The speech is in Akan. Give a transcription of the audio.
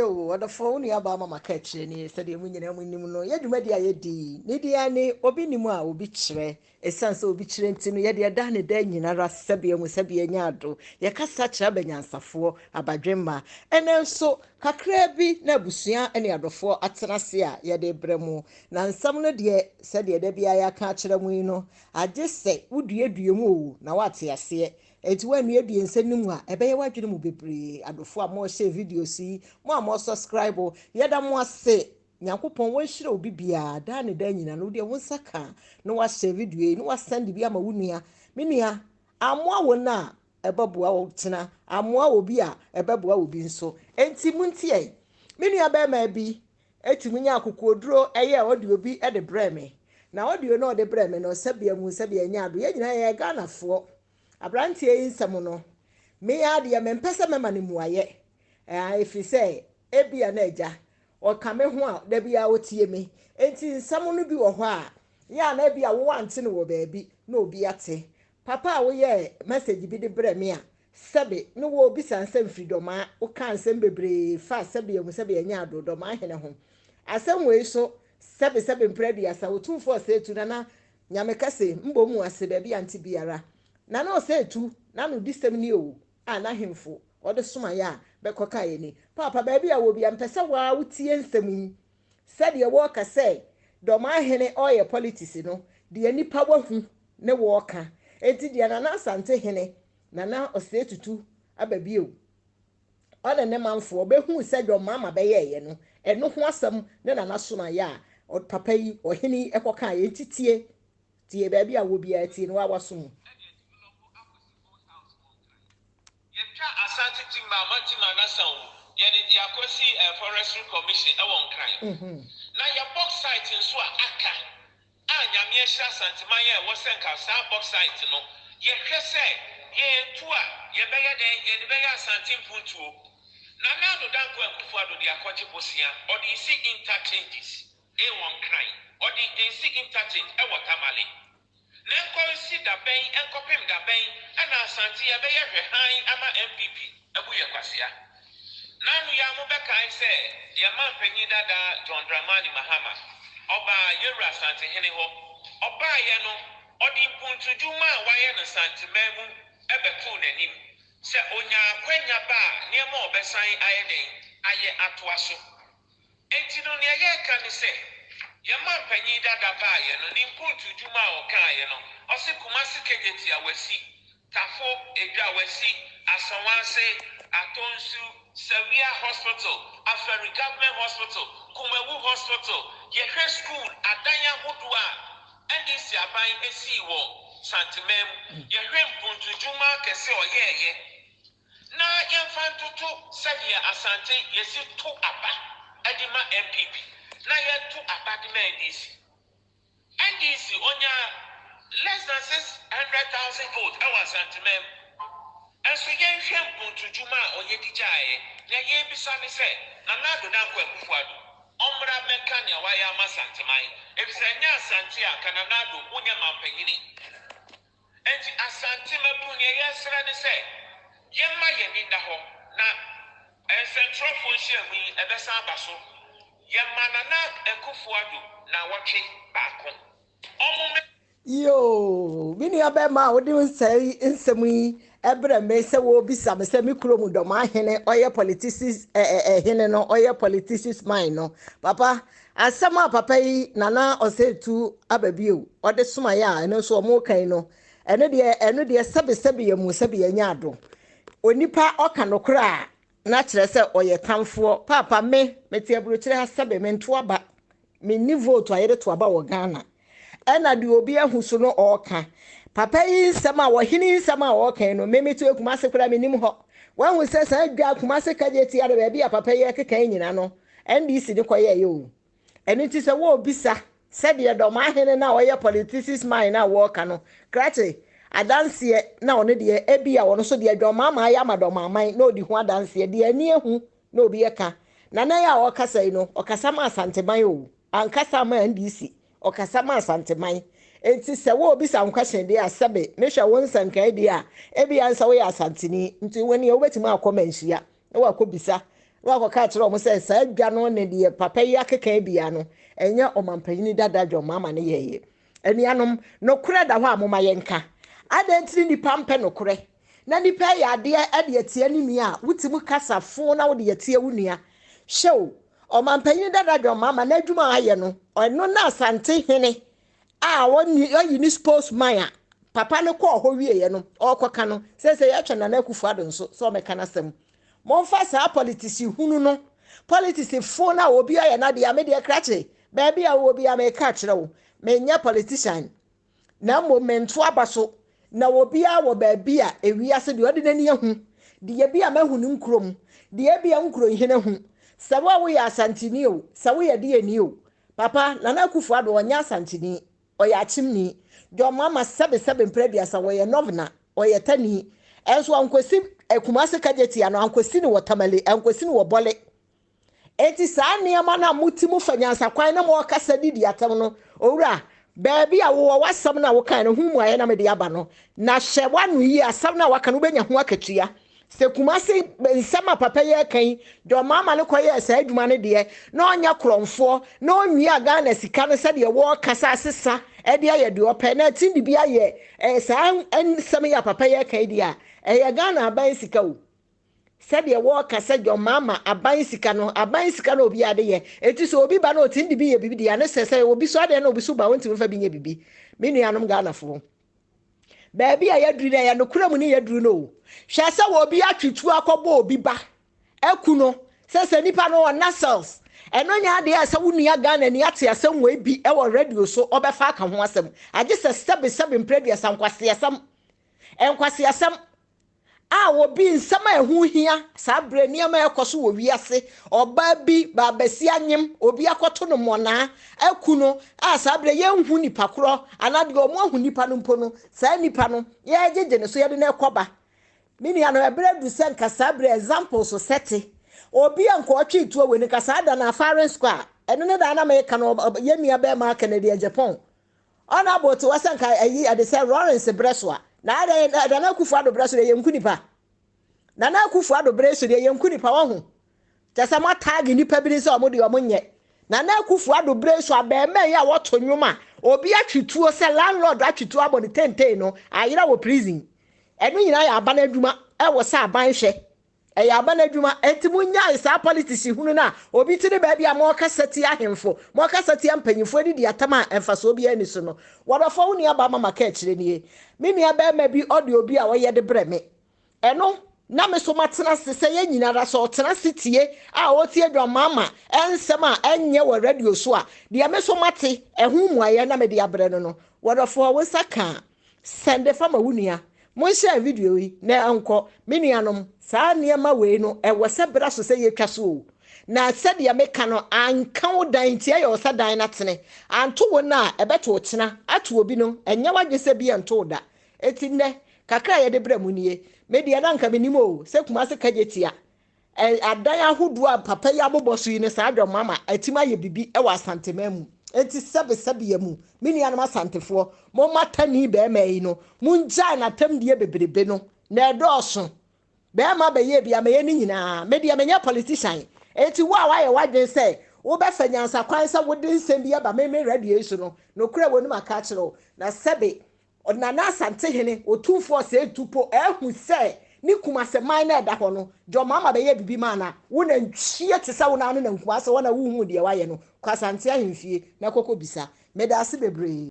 O ɔdɔfoɔ, wo nuabaa Mama Kaakyire nie. Sɛdeɛ mo nyinaa mo nim no, yɛ dwumadi a yɛdi yi, ne deɛ ne obi nim a obi kyerɛ. Ɛsiane sɛ obi kyerɛ nti no, yɛde ɛda ne da nyinara sɛbeɛ mu sɛbeɛ nya ado. Yɛkasa kyerɛ abanyansafoɔ, abadwemma. Ɛnɛ nso, kakraa bi na abusua ne adɔfoɔ atena ase a yɛde brɛ mo. Na nsɛm no deɛ, sɛdeɛ da biara yɛaka akyerɛ mo yi no, agye sɛ woduadua mu o, na woate aseɛ. Enti woannuadua nsɛm no mu a, ɛbɛyɛ w'adwene mu bebree. Adɔfoɔ a mo share videos yi, mo a mo subscribe, yɛda mo ase. Nyankopɔn wɔnhyira obi biara daa ne daa nyinaa no, wodeɛ wo nsa ka na wahyɛ video yi na wasend bi ama wo nua. Me nua, amoa wo no a ɛbɛboa wo tena, amoa obi a ɛbɛboa obi nso. Enti montie, me nua bɛrima bi etumi nya akokoduro ɛyɛ audio bi ɛde brɛ me. Na audio no ɔde brɛ me no, sɛbea mu sɛbea nya ado. Yɛn nyinaa yɛ Ghanafoɔ. Aberanteɛ yi nsɛm no, me adeɛ mempɛ sɛ mɛma no mmuayɛ. Ɛfiri sɛ ebia na agya ɔka me ho a da biara ɔtie me. Enti nsɛm no bi wɔ hɔ a yɛ a na ebia wo ante no wɔ baabi na obi ate. Papa a woyɛ message bi de brɛ me a, sɛbe ne wɔ obisa nsɛm firi Dɔmaa, woka nsɛm bebree fa sɛbe mu sɛbe ɛnyɛ ado Dɔmaa hene ho. Asɛm wei so, sɛbe sɛbe mpere 30, Otumfoɔ Osei Nana Nyame kɛse mbɔ mu ase baabi a nte biara. Nana Osei Tu na no di sɛm ni o, a n'ahemfo ɔde somaeɛ a bɛkɔ kaeɛ ni. Papa, baabi a wɔ bia mpɛ sɛ waa wotie nsɛm yi sɛdeɛ wɔreka sɛ Dɔmaa hene ɔreyɛ politics no, deɛ nipa wahu ne wɔreka. Enti deɛ Nana Asante hene Nana Osei Tutu aba bio ɔne ne manfoɔ bɛhuu sɛ John Mahama bɛyɛɛyɛ no, ɛno ho asɛm ne Nana somaeɛ a papa yi ɔhene yi ɛkɔkaeɛ. Nti tie tie, baabi a wɔ biara tie no waa waso mu. Yɛtwa Asante timber ama timber nasa o, yɛde de akɔsi Forestry Commission ɛwɔ Nkran. Na yɛ bauxite nso a aka a Nyame ahyira Asanteman a ɛwɔ sɛ nka saa bauxite no yɛhwɛ sɛ yɛtu a yɛbɛyɛ dɛn, yɛde bɛyɛ Asante mpuntuo. Nana Addo Dankwa Akufo Addo de akɔgye bosea, ɔde esi interchanges ɛwɔ Nkran, ɔde esi interchange ɛwɔ Tamale. Na nkɔ nsi dabɛn, nkɔpem dabɛn ɛna Asante yɛbɛyɛ hwɛ han ama NPP abu yɛ kwasea? Nanu yɛ a mobɛkae sɛ yɛma mpanyin dada John Dramani Mahama ɔbaa yɛwura Asantehene hɔ. Ɔbaayɛ no, ɔde mpuntudwuma a wayɛ no Santeman mu ɛbɛtoo n'anim sɛ onya akwanya ba a, nneɛma a ɔbɛsan ayɛ den ayɛ atoa so. Enti no, nea yɛreka ne sɛ yɛma mpanyin dada baayɛ no, ne mpuntudwuma a ɔkaeɛ no, ɔse Kumasi Kejetia wasi, Tafo Edwa wasi, Asawase, Atonsu, Sawia Hospital, Afari Government Hospital, Kumawu Hospital. Yɛhwɛ school adan ahodoɔ a NDC aban esii wɔ Santeman mu, yɛhwɛ mpuntudwuma kɛse a ɔyɛɛyɛ, na yɛmfa ntoto sɛdeɛ Asante yɛsi to aba ɛde ma NPP na yɛto aba de ma NDC. NDC onya less than 600,000 vote ɛwɔ Asanteman mu, ɛnso yɛnhwɛ mpuntudwuma a ɔyɛ di gyaeɛ. Nea yɛrebisa ne sɛ Nana Addo Dankwa Akufo Addo ɔmmra mmɛka nea wayɛ ama Asanteman, efisɛ ɛnyɛ Asante a ka Nana Addo wonyɛ mampanyini. Enti Asante maburu, nea yɛresrɛ ne sɛ yɛmma yɛn ani nna hɔ na nsɛntwerɛfoɔ nhyiamu yi ɛbɛsan aba so. Yɛma Nana Akufo Addo na wɔtwe baako ɔmo mɛ. Yoo, me nua bɛrima a wode nsɛm yi ɛbrɛ me sɛ wɔrebisa me sɛ me kurom dɔm ahene ɔyɛ politics ɛhene no, ɔyɛ politics man no. Papa, asɛm a papa yi Nana Osei Tu aba bio ɔde somaeɛ a ɛno nso ɔmo kan no, ɛno deɛ sɛbesɛbe yɛ mu sɛbe yɛnyɛ ado. Onipa ɔka nokorɛ a na kyerɛ sɛ ɔyɛ tamfoɔ. Papa, me mete aburokyerɛ ha, sɛbe mento aba, menni vote a yɛde to aba wɔ Ghana. Ɛna deɛ obi ahu so no ɔɔka. Papa yi nsɛm a wɔhene nsɛm a ɔɔka yi no, meme to Kumase koraa menim hɔ. Wahu sɛ saa dwa Kumase kagye tia no, baabi a papa yi ɛkeka yi nyina no, NDC ne kɔyɛɛyɛ o. Ɛno nti sɛ wɔrebisa sɛdeɛ dɔm ahene no a ɔyɛ politics man no a wɔreka no, krakye adanseɛ na ɔno deɛ ebi a ɔno nso deɛ John Mahama ayɛ ama dɔm aman na ɔdi ho adanseɛ deɛ ani ehu na obi ɛka. Nana yi a ɔkasa yi no, ɔkasa ma Asanteman o, ankasa ma NDC, ɔkasa ma Asanteman. Nti sɛ wɔrebisa nkɔhyɛn deɛ a, sɛbe mehwɛ wo nsɛnkan deɛ a, ebi ansa woyɛ Asanteni nti wɔn nea wobɛtumi akɔ Manhyia na wakɔ bisa. Na wakɔka akyerɛ wɔn sɛ saa dwa no ne deɛ papa yi akeka bia no, ɛnyɛ ɔmampanyini dada John Mahama ne yɛɛyɛ. Anuanom, nokorɛ da hɔ a momma yɛnka. Adɛn nti ne nnipa mpɛ nokorɛ? Na nipa yɛ adeɛ de atia ne nua a, wotumi kasa fo na wode atia wo nua. Hwɛ o, ɔmampanyini dada John Mahama n'adwuma a ayɛ no, ɔno na Asante hene a ɔyi ne spokesman a papa no kɔɔ hɔ wieɛ no, ɔrekɔka no, seesei yɛtwɛn Nana Akufo-Addo nso sɛ ɔmmɛka n'asɛm. Momfa saa politics hunu no, politics fo no a obi ayɛ n'adeɛ a, me deɛ krakye, baabi a wowɔ biara meka akyerɛ wo, menyɛ politician, na mmom mento aba so, na obiara wɔ baabi a ewiase deɛ ɔde n'ani ahu, deɛ bi a mahu no nkurom, deɛ bi a nkurohene ahu, sɛ wo a woyɛ Asanteni o, sɛ woyɛ deɛni o, papa, Nana Akufo-Addo ɔnyɛ Asanteni, ɔyɛ Akyemni, John Mahama sɛbesɛbe mprɛ aduasa ɔyɛ Nɔvena, ɔyɛ Tani, ɛnso ankosi Kumasi Kagyetia no, ankosi no wɔ Tamale, ankosi no wɔ Bɔle. Enti saa nneɛma no a mote mu fa nyansakwan na morekasa didi atɛm no, owura, baabi a wowɔ w'asɛm no a wokae no ho mmuaeɛ na mede aba no, na hyɛ w'ano yie, asɛm no a woaka no wobɛnya ho akatua. Sɛ Kumasi nsɛm a papa yi reka yi, deɛ ɔmaama no kɔyɛɛ saa adwuma no deɛ, na ɔnyɛ korɔmfoɔ, na ɔnwia Ghana sika no sɛdeɛ wɔreka sɛ asesa de ayɛ deɛ ɔpɛ, na atim de bi ayɛ eh, saa nsɛm yi a papa yi reka yi deɛ a, ɛyɛ Ghana aban sika o. Sɛdeɛ wɔreka sɛ John Mahama aban sika no, aban sika na obiara de yɛ. Enti sɛ obi ba na ɔtumi de bi yɛ biribi deɛ a, ne sɛ sɛ obi so adeɛ na obi so ba a, ɔntumi mfa bi nyɛ biribi. Me nuanom Ghanafoɔ, baabi a yɛaduru no, ɛyɛ nokorɛ mu ne yɛaduru no o. Hwɛ sɛ obi atwe tuo akɔbɔ obi ba aku no, sɛ sɛ nipa no ɔnna cells. Ɛno nyɛ adeɛ a sɛ wo nua Ghanani ate asɛm wei bi wɔ radio so ɔbɛfa aka ho asɛm. Agye sɛ sɛbesɛbe mprɛ aduasa nkwaseasɛm. Nkwaseasɛm. A obi nsɛm a ɛho hia saa berɛ nneɛma a ɛkɔ so wɔ wiase ɔbaa bi baabasi anyem obi akɔto no mmɔnaa aku no a saa berɛ yɛnhu nipa korɔ anaa deɛ ɔmo ahu nipa no mpo no saa nipa no yɛgyegye ne so yɛde no ɛkɔba me nua no ɛberɛ adu sɛ nka saa berɛ examples sɛte obi a nka ɔtwe tuo wei no nka saa da no afarin square ɛno ne da na meka no yɛ nua bɛrima Kennedy Agyapong Honourable te hɔ sɛ nka ayi ɛde sɛ Lawrence brɛ so a na adɛn Nana Akufo Addo brɛ so deɛ yɛnku nipa Nana Akufo Addo brɛ so deɛ yɛnku nipa wahu kyɛ sɛ mo ataage nipa bi sɛ ɔmo deɛ ɔmo nyɛ Nana Akufo Addo brɛ so abɛɛma yi a wɔto nnwom a obi atwe tuo sɛ landlord atwe tuo abɔ ne tenten no ayera wɔ prison ɛno nyinaa yɛ aban adwuma ɛwɔ sɛ aban hwɛ Ɛyɛ aban adwuma, enti monnyae saa politics hunu no a obi te ne baabi a morekasa tia ahemfo, morekasa tia mpanyimfoɔ adidi atam a mfasoɔ biara nni so no. Wɔdɔfoɔ, wo nuabaa Mama ka akyire nie, Me nua barima bi ɔde obi a ɔyɛ de brɛ me. Ɛno na me nso matena ase sɛ yɛn nyina ara sɛ ɔtena ase tie a ɔretie John Mahama nsɛm a ɛnyɛ wɔ radio so a, deɛ me nso mate ɛho mmuaeɛ na mede abrɛ no no. Wɔdɔfoɔ, wo nsa ka a, Sɛnde fa ma wo nua. Monhyɛɛ video yi na ɛnkɔ. Me nuanom, saa nneɛma wei no, ɛwɔ sɛ bra so sɛ yɛtwa so o. Na sɛdeɛ meka no, anka wo dan nti ɛyɛ wo sɛ dan no atene. Anto wo nnɛ a, ɛbɛto wo kyena. Ato obi no, ɛnyɛ w'adwene sɛ bi ɛnto wo da. Enti nnɛ, kakra a yɛde brɛ mo nie. Me deɛ na anka mennim o, sɛ Kumasi Kagyetia Adan ahodoɔ a papa yi abobɔ so yi no saa dwom ama atim ayɛ bibi wɔ Asanteman mu. Enti sɛbe sɛbea mu, me nuanom Asantefoɔ, momma tani barima yi no, mongyae n'atɛmdie bebrebe no, na ɛdɔɔso. Barima bɛyɛ bi a, mɛyɛ ne nyinaa. Me deɛ menyɛ politician. Enti wo a woayɛ w'adwene sɛ wobɛfa nyansakwan sɛ wode nsɛm bi aba me me radio yi so no, nokorɛ wɔ nim aka akyerɛ wo. Na sɛbe Nana Asantehene Otumfoɔ Osei Tupo ahu sɛ ne Kumase man no a ɛda hɔ no, John Mahama bɛyɛɛ biribi maa no a, wo nantwie te sɛ wo naa no na Nkumase hɔ na wonhuu deɛ wayɛ no, kɔ Asante ahemfie na kɔkɔ bisa. Medaase bebree.